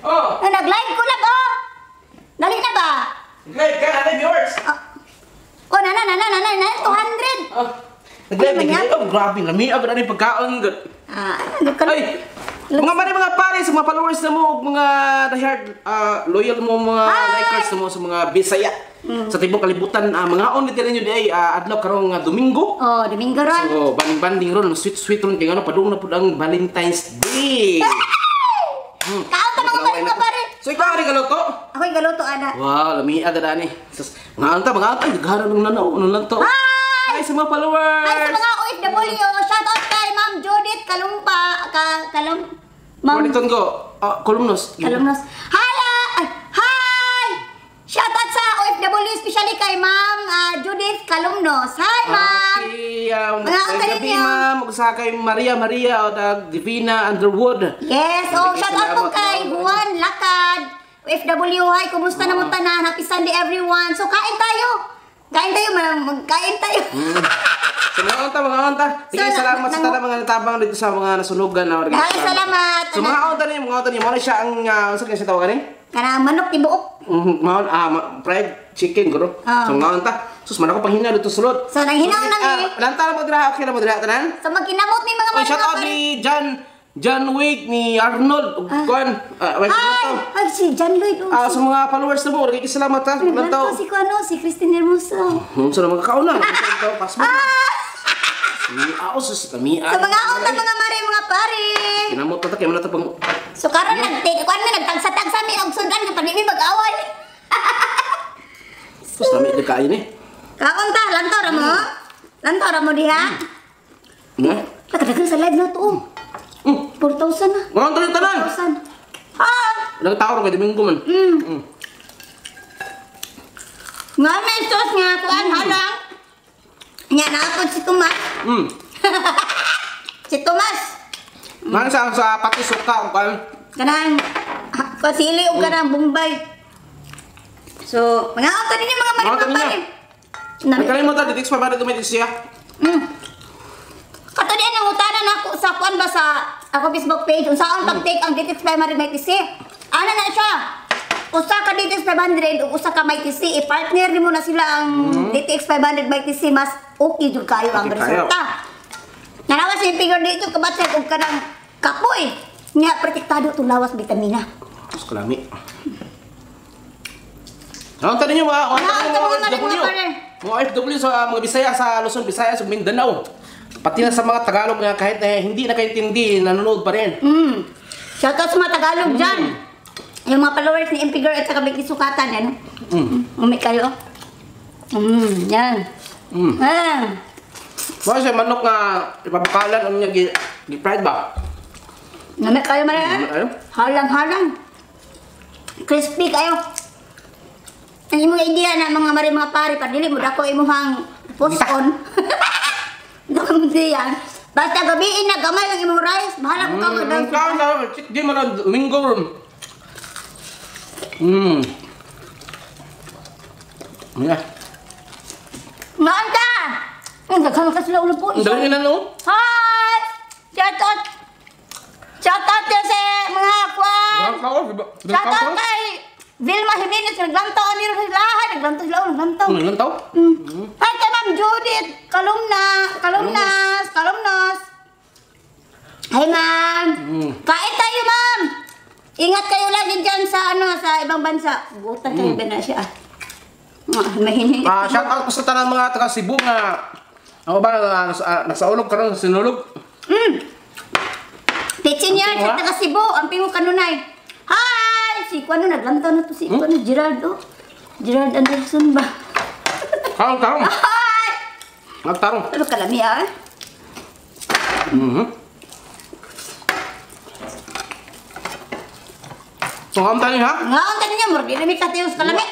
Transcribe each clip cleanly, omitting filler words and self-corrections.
Oh. Na nag-live ko lang oh. Dali na ba? Nag-live ka, nanay viewers. Oh, na na na na na na 200. Oh. Nag-live, Ano man yan? nag-live. Oh, grabe, lami agad ani pagkaon. Ah, ano ka? Ay, mga mare, mga pare, sa mga followers na mo, ug mga diehard, loyal mo, mga Hi! likers na mo sa mga Bisaya. Sa tibok kalibutan, mga on dito ninyo di ay adlaw karong nga Domingo. Oh, Domingo ron. So, banding-banding ron, sweet-sweet ron kay ngano padung na pud ang Valentine's Day. Kaon ta mga pare, mga pare. So ikaw ari galuto? Ako'y galuto ana. Wow, lami agad ani. Sus, mga anta, mga anta, gagara nung nanaw, nung lang to. Hi! Hi sa mga followers. Hi sa mga OFW, shout out kay Ma'am Judith Kalumpa, ka Kalum Ma'am Mornington ko, Columnos. Kalumnos. Hi! Hi! Shout out sa OFW, especially kay Ma'am Judith Kalumnos. Hi, Ma'am! Okay, Mga gabi, kaninyo. ma'am. Usa kay Maria Maria o tag Divina Underwood. Yes, oh, Maraming shout out po salamat, kay ma'am. Juan Lakad. OFW, hi, kumusta na mo tanan? Happy Sunday everyone. So kain tayo. Kain tayo, ma'am. Magkain tayo. So mga unta, mga unta. Sige, So, salamat sa tanang mga natabang dito sa mga nasunugan na. Maraming salamat. So mga unta niyo, mga unta niyo, mo na siya ang unsa kay siya tawagan ni? Kanang manok tibuok. Fried chicken guro. Ah. So mga unta. Sus man ako panghina dito sulod. So, nanghinaw na ni. Lanta na mo dira, okay na mo dira tanan. So magkinamot ni mga Oy, shout out pare. ni John Wick ni Arnold ug kuan. Wait, Hi! Ay, si John Lloyd. Oh, Ah, sa mga followers na mo, salamat ha. Naglantaw Lantaw. si Kuano, si Christine Hermoso. Unsa na mga kauna? Lantaw pasmo. Ah! Sus, lami. Sa mga unta, mga mare, mga pare. Kinamot ta kay man ta pang So karon nag-take kuan mi nagtagsa-tagsa mi og sundan kay mi mag-away. Sus, lami di kayo ni. Kaon ta, lantaw ra mo. Lantaw ra mo diha. Na? Nakadagan sa live na to. Oh. 4,000 na. Mga tanan tanan. 4,000. Ah! Ilang tao ro kay Domingo man. Nga may sauce nga kuan halang. Nya naapod si Tomas. Si Tomas. Man sa pati suka ug kuan. Kanang kasili og kanang Bombay. So, mga unta ninyo mga Mga mare unta mga pare. ninyo. Nakalimot ta dito pa ba dito may siya. Kato diyan ang utana nako sa kuan ba sa ako Facebook page unsaon pag-take ang DTX 500 Mighty C. Ana na siya. Usa ka DTX 500 ug usa ka Mighty C, i-partner nimo na sila ang DTX 500 Mighty C, mas okay jud kayo ang Okay kayo. resulta. Nanawa si figure dito kabatsag og kanang kapoy. Nya protektado tong lawas vitamina. Sus kalami. Ang tanan niyo mga Mga mga unta mga mare, OFW. mga pare. Mga OFW sa mga Bisaya sa Luzon, Visayas ug Mindanao. Pati na sa mga Tagalog nga kahit hindi nakaintindi, nanonood pa rin. Shout out sa mga Tagalog dyan. Yung mga followers ni MP Girl at saka Vicky Sukatan, ano? Umi kayo. Yan. Ah. Mga siya manok nga ipabakalan ang niya gi-fried ba? Nami kayo man Nami kayo? Halang-halang. Crispy kayo. Ang imong idea na mga mare mga pare, padili mo dako imuhang post on. Dako mo diyan. Basta gabiin na gamay ang imong rice, bahala ko ka mag Kaon na, cheat day man ang Domingo ron. Yeah. Ngaan ka! Ang daghan ka sila ulo po. Ang dali na no? Hi! Shout out! Shout out sa mga kwan! Shout out kay Vilma Jimenez, naglantaw ani rin sila. Naglantaw sila, naglantaw. Naglantaw? Hi kay Ma'am Judith Kalumna, Kalumnas, Kalumnas. Hi ma'am. Kain tayo ma'am. Ingat kayo lagi dyan sa ano sa ibang bansa. Butan kayo ba na siya. Mahinig. Shout out ko sa tanang mga taga Cebu nga ako ba nasa ulog karon sa sinulog. Pitsin yan sa taga Cebu, ang pingo kanunay. Hi! Si Kuano naglantaw na to si Kuano Gerald oh. Gerald Anderson ba? Tarong tarong. Hi! Nagtarong. Ano kalami ah? So, ang tayo ha? Nga ang tayo niya, murag di na may katiyos kalami.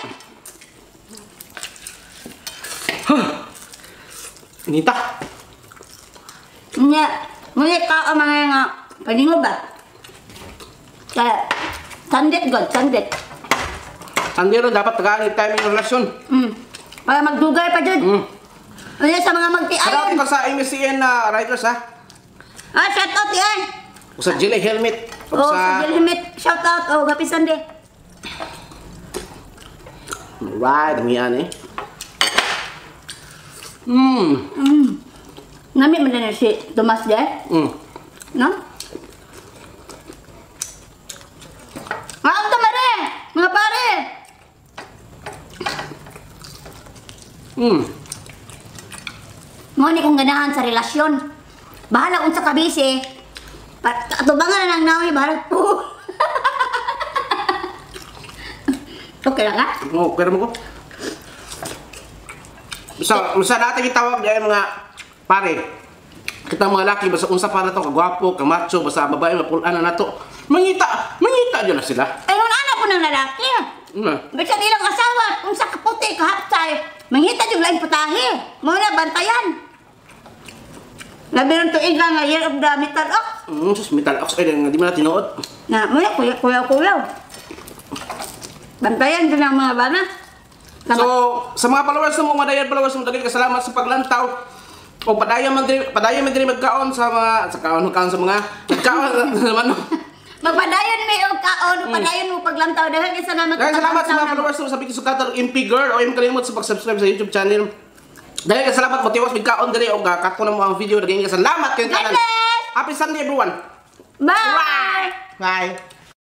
Nita. Nya, ngunit ka ang mga nga paningo ba? Kaya, sandit god, sandit. Sandit ron dapat tagaan yung timing ng relasyon. Para magdugay pa dyan. Ano sa mga magtiayon? Shout out sa MSCN na riders ha. Ah, shout out yan. O sa Gile Helmet. Ug Oh, sa Jilhimit, shout out. Oh, happy Sunday. Right, ang yan eh. Nami man din si Tomas de, no? Ah, ang tamare! Mga pare! Mo ni kong ganahan sa relasyon. Bahala unsa ka busy. Atubangan na nang naoy, bahala po. Okay lang ka? Oh, pero mo ko. Basta natin itawag diyan mga pare. Kita mga laki basta unsa pa na to kagwapo, kamacho, basta babae mapulan na nato. Mangita, mangita jud na sila. Ay, nung ana po ng lalaki. Bisan ilang asawa, unsa ka puti, kahapsay. Mangita jud laing putahe. Mo na bantayan. Labi ron tuig lang nga Year of the Metal Ox. Sus, metal ox ay di man na tinuod. Na, mo na kuya kuya kuya. Bantayan jud ang mga bana. So, sa mga followers mo, mga dayan followers mo, daghan salamat sa paglantaw. O padayon man diri magkaon sa mga sa kaon kaon sa mga nagkaon naman. Magpadayon mi og kaon, padayon mo paglantaw. Daghan kay salamat. Daghan salamat sa mga followers mo sa Biggie Sukator, MP Girl o im kalimot sa pag-subscribe sa YouTube channel. Daghan kay salamat mo tiwas mig kaon diri og kato na mo ang video. Daghan kay salamat kayong God tanan. bless! Happy Sunday, everyone. Bye! Bye.